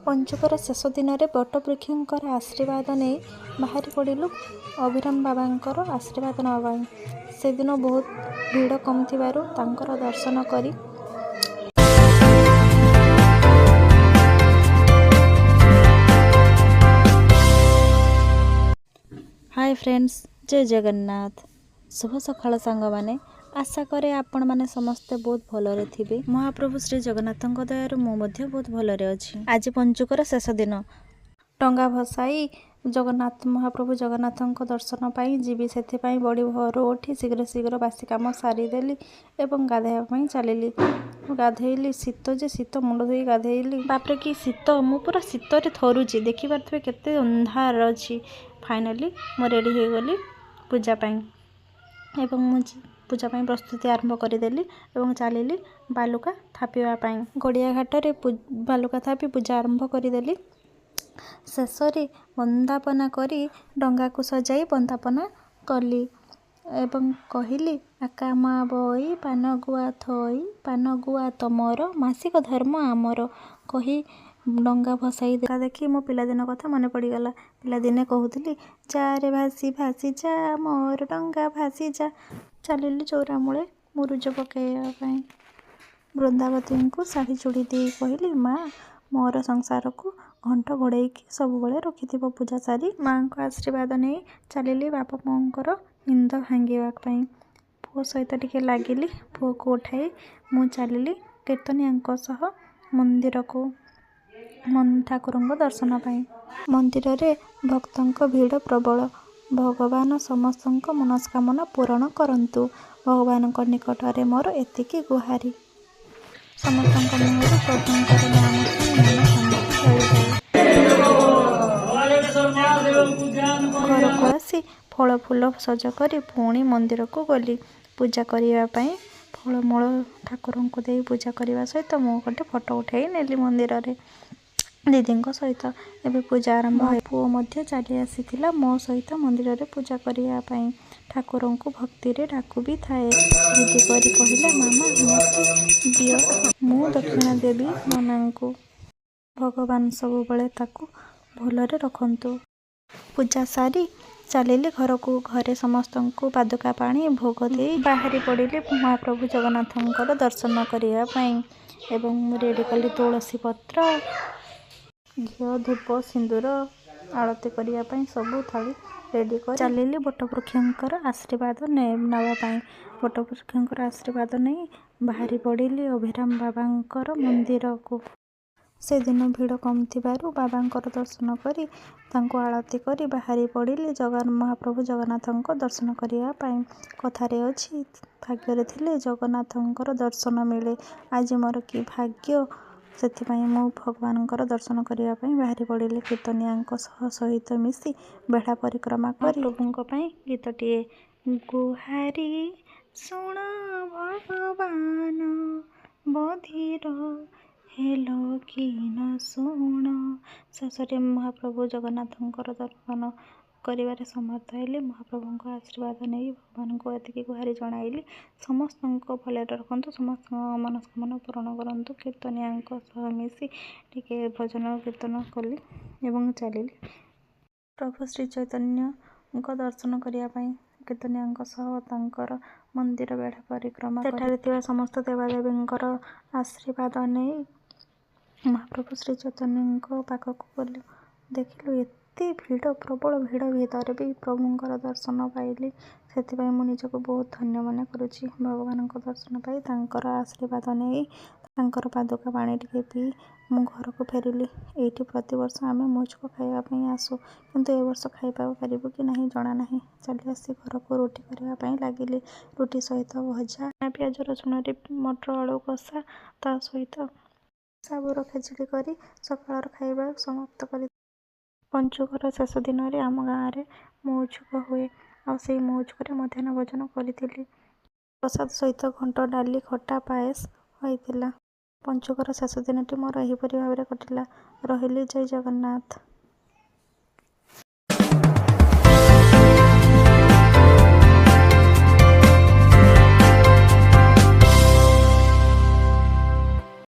ପଞ୍ଚୁକର ଶେଷ ଦିନରେ ବଟବୃକ୍ଷଙ୍କର ଆଶୀର୍ବାଦ ନେଇ ବାହାରି ପଡ଼ିଲୁ ଅଭିରାମ ବାବାଙ୍କର ଆଶୀର୍ବାଦ ନେବା ପାଇଁ। ସେଦିନ ବହୁତ ଭିଡ଼ କମ୍ ଥିବାରୁ ତାଙ୍କର ଦର୍ଶନ କରି ହାଏ ଫ୍ରେଣ୍ଡସ୍, ଜୟ ଜଗନ୍ନାଥ। ଶୁଭ ସକାଳ ସାଙ୍ଗମାନେ। ଆଶା କରେ ଆପଣମାନେ ସମସ୍ତେ ବହୁତ ଭଲରେ ଥିବେ। ମହାପ୍ରଭୁ ଶ୍ରୀ ଜଗନ୍ନାଥଙ୍କ ଦୟାରୁ ମୁଁ ମଧ୍ୟ ବହୁତ ଭଲରେ ଅଛି। ଆଜି ପଞ୍ଚୁକର ଶେଷ ଦିନ। ଡଙ୍ଗା ଭସାଇ ଜଗନ୍ନାଥ ମହାପ୍ରଭୁ ଜଗନ୍ନାଥଙ୍କ ଦର୍ଶନ ପାଇଁ ଯିବି, ସେଥିପାଇଁ ବଡ଼ି ଭୋରୁ ଉଠି ଶୀଘ୍ର ଶୀଘ୍ର ବାସି କାମ ସାରିଦେଲି ଏବଂ ଗାଧୋଇବା ପାଇଁ ଚାଲିଲି। ଗାଧୋଇଲି, ଶୀତ ଯେ ଶୀତ, ମୁଣ୍ଡ ଧୋଇ ଗାଧୋଇଲି। ବାପରେ କି ଶୀତ! ମୁଁ ପୁରା ଶୀତରେ ଥରୁଛି। ଦେଖିପାରୁଥିବେ କେତେ ଅନ୍ଧାର ଅଛି। ଫାଇନାଲି ମୁଁ ରେଡ଼ି ହେଇଗଲି ପୂଜା ପାଇଁ ଏବଂ ମୁଁ ପୂଜା ପାଇଁ ପ୍ରସ୍ତୁତି ଆରମ୍ଭ କରିଦେଲି ଏବଂ ଚାଲିଲି ବାଲୁକା ଥାପିବା ପାଇଁ। ଗଡ଼ିଆ ଘାଟରେ ବାଲୁକା ଥାପି ପୂଜା ଆରମ୍ଭ କରିଦେଲି। ଶେଷରେ ବନ୍ଦାପନା କରି ଡଙ୍ଗାକୁ ସଜାଇ ବନ୍ଦାପନା କଲି ଏବଂ କହିଲି, "ଆକା ମା ବଇ ପାନ ଗୁଆ ଥୋଇ, ପାନ ଗୁଆ ତମର, ମାସିକ ଧର୍ମ ଆମର" କହି ଡଙ୍ଗା ଭସାଇ ଦେଖି ମୋ ପିଲାଦିନ କଥା ମନେ ପଡ଼ିଗଲା। ପିଲାଦିନେ କହୁଥିଲି, "ଯାରେ ଭାସି ଭାସି ଯା, ମୋର ଡଙ୍ଗା ଭାସି ଯା।" ଚାଲିଲି ଚଉରାମୂଳେ ମୁରୁଜ ପକାଇବା ପାଇଁ। ବୃନ୍ଦାବତୀଙ୍କୁ ଶାଢ଼ୀ ଚୁଡ଼ି ଦେଇ କହିଲି, "ମା, ମୋର ସଂସାରକୁ ଘଣ୍ଟ ଘୋଡ଼େଇକି ସବୁବେଳେ ରଖିଥିବ।" ପୂଜା ସାରି ମାଆଙ୍କ ଆଶୀର୍ବାଦ ନେଇ ଚାଲିଲି ବାପା ବୋଉଙ୍କର ନିଦ ଭାଙ୍ଗିବା ପାଇଁ। ପୁଅ ସହିତ ଟିକେ ଲାଗିଲି। ପୁଅକୁ ଉଠାଇ ମୁଁ ଚାଲିଲି କୀର୍ତ୍ତନିଆଙ୍କ ସହ ମନ୍ଦିରକୁ ଠାକୁରଙ୍କ ଦର୍ଶନ ପାଇଁ। ମନ୍ଦିରରେ ଭକ୍ତଙ୍କ ଭିଡ଼ ପ୍ରବଳ। ଭଗବାନ ସମସ୍ତଙ୍କ ମନସ୍କାମନା ପୂରଣ କରନ୍ତୁ, ଭଗବାନଙ୍କ ନିକଟରେ ମୋର ଏତିକି ଗୁହାରି। ସମସ୍ତଙ୍କ ମୁହଁରୁ ପ୍ରଭୁଙ୍କର ନାମ ଶୁଣି ମନ ଶାନ୍ତି ହୋଇଯାଏ। ଘରକୁ ଆସି ଫଳ ଫୁଲ ସଜ କରି ପୁଣି ମନ୍ଦିରକୁ ଗଲି ପୂଜା କରିବା ପାଇଁ। ଫଳମୂଳ ଠାକୁରଙ୍କୁ ଦେଇ ପୂଜା କରିବା ସହିତ ମୁଁ ଗୋଟେ ଫଟୋ ଉଠାଇ ନେଲି ମନ୍ଦିରରେ ଦିଦିଙ୍କ ସହିତ। ଏବେ ପୂଜା ଆରମ୍ଭ। ପୁଅ ମଧ୍ୟ ଚାଲି ଆସିଥିଲା ମୋ ସହିତ ମନ୍ଦିରରେ ପୂଜା କରିବା ପାଇଁ। ଠାକୁରଙ୍କୁ ଭକ୍ତିରେ ଡାକୁ ବି ଥାଏ। ଜିଦି କରି କହିଲା, "ମାମା, ମୋତେ ଦିଅ, ମୁଁ ଦକ୍ଷିଣା ଦେବି ନନାଙ୍କୁ।" ଭଗବାନ ସବୁବେଳେ ତାକୁ ଭଲରେ ରଖନ୍ତୁ। ପୂଜା ସାରି ଚାଲିଲି ଘରକୁ। ଘରେ ସମସ୍ତଙ୍କୁ ପାଦୁକା ପାଣି ଭୋଗ ଦେଇ ବାହାରି ପଡ଼ିଲି ମହାପ୍ରଭୁ ଜଗନ୍ନାଥଙ୍କର ଦର୍ଶନ କରିବା ପାଇଁ ଏବଂ ମୁଁ ରେଡ଼ି କଲି ତୁଳସୀ ପତ୍ର, ଘିଅ, ଧୂପ, ସିନ୍ଦୁର, ଆଳତି କରିବା ପାଇଁ ସବୁ ଥାଳି ରେଡ଼ି କରି ଚାଲିଲି ବଟବୃକ୍ଷଙ୍କର ଆଶୀର୍ବାଦ ନେବା ପାଇଁ। ବଟବୃକ୍ଷଙ୍କର ଆଶୀର୍ବାଦ ନେଇ ବାହାରି ପଡ଼ିଲି ଅଭିରାମ ବାବାଙ୍କର ମନ୍ଦିରକୁ। ସେଦିନ ଭିଡ଼ କମ୍ ଥିବାରୁ ବାବାଙ୍କର ଦର୍ଶନ କରି ତାଙ୍କୁ ଆଳତି କରି ବାହାରି ପଡ଼ିଲି ମହାପ୍ରଭୁ ଜଗନ୍ନାଥଙ୍କ ଦର୍ଶନ କରିବା ପାଇଁ। କଥାରେ ଅଛି, ଭାଗ୍ୟରେ ଥିଲେ ଜଗନ୍ନାଥଙ୍କର ଦର୍ଶନ ମିଳେ। ଆଜି ମୋର କି ଭାଗ୍ୟ, ସେଥିପାଇଁ ମୁଁ ଭଗବାନଙ୍କର ଦର୍ଶନ କରିବା ପାଇଁ ବାହାରି ପଡ଼ିଲି। କୀର୍ତ୍ତନିଆଙ୍କ ସହିତ ମିଶି ବେଢ଼ା ପରିକ୍ରମା କରି ପ୍ରଭୁଙ୍କ ପାଇଁ ଗୀତଟିଏ, "ଗୁହାରି ଶୁଣ ଭଗବାନ, ବଧିର ହେଲ କି ନ ଶୁଣ।" ଶେଷରେ ମହାପ୍ରଭୁ ଜଗନ୍ନାଥଙ୍କର ଦର୍ଶନ କରିବାରେ ସମର୍ଥ ହେଲି। ମହାପ୍ରଭୁଙ୍କ ଆଶୀର୍ବାଦ ନେଇ ଭଗବାନଙ୍କୁ ଏତିକି ଗୁହାରି ଜଣାଇଲି, ସମସ୍ତଙ୍କୁ ଭଲରେ ରଖନ୍ତୁ, ସମସ୍ତଙ୍କ ମନସ୍କାମନା ପୂରଣ କରନ୍ତୁ। କୀର୍ତ୍ତନିଆଙ୍କ ସହ ମିଶି ଟିକେ ଭଜନ କୀର୍ତ୍ତନ କଲି ଏବଂ ଚାଲିଲି ପ୍ରଭୁ ଶ୍ରୀ ଚୈତନ୍ୟଙ୍କ ଦର୍ଶନ କରିବା ପାଇଁ। କୀର୍ତ୍ତନିଆଙ୍କ ସହ ତାଙ୍କର ମନ୍ଦିର ବେଢ଼ା ପରିକ୍ରମା, ସେଠାରେ ଥିବା ସମସ୍ତ ଦେବାଦେବୀଙ୍କର ଆଶୀର୍ବାଦ ନେଇ ମହାପ୍ରଭୁ ଶ୍ରୀ ଚୈତନ୍ୟଙ୍କ ପାଖକୁ ଗଲୁ। ଦେଖିଲୁ ଏତେ ଭିଡ଼, ପ୍ରବଳ ଭିଡ଼ ଭିତରେ ବି ପ୍ରଭୁଙ୍କର ଦର୍ଶନ ପାଇଲି। ସେଥିପାଇଁ ମୁଁ ନିଜକୁ ବହୁତ ଧନ୍ୟ ମନେ କରୁଛି। ଭଗବାନଙ୍କ ଦର୍ଶନ ପାଇ, ତାଙ୍କର ଆଶୀର୍ବାଦ ନେଇ, ତାଙ୍କର ପାଦୁକା ପାଣି ଟିକେ ପିଇ ମୁଁ ଘରକୁ ଫେରିଲି। ଏଇଠି ପ୍ରତିବର୍ଷ ଆମେ ମହୁଚୁକ ଖାଇବା ପାଇଁ ଆସୁ, କିନ୍ତୁ ଏ ବର୍ଷ ଖାଇପାରିବୁ କି ନାହିଁ ଜଣା ନାହିଁ। ଚାଲି ଆସି ଘରକୁ ରୁଟି କରିବା ପାଇଁ ଲାଗିଲି। ରୁଟି ସହିତ ଭଜା, ପିଆଜ ରସୁଣରେ ମଟର ଆଳୁ କଷା, ତା ସହିତ ସାବୁର ଖେଚେଡ଼ି କରି ସକାଳର ଖାଇବା ସମାପ୍ତ କରି। ପଞ୍ଚୁକର ଶେଷ ଦିନରେ ଆମ ଗାଁରେ ମଉଛୁକ ହୁଏ ଆଉ ସେଇ ମଉଛୁକରେ ମଧ୍ୟାହ୍ନ ଭୋଜନ କରିଥିଲି। ପ୍ରସାଦ ସହିତ ଘଣ୍ଟ, ଡାଲି, ଖଟା, ପାଏସ ହୋଇଥିଲା। ପଞ୍ଚୁକର ଶେଷ ଦିନଟି ମୋର ଏହିପରି ଭାବରେ କଟିଲା। ରହିଲି, ଜୟ ଜଗନ୍ନାଥ।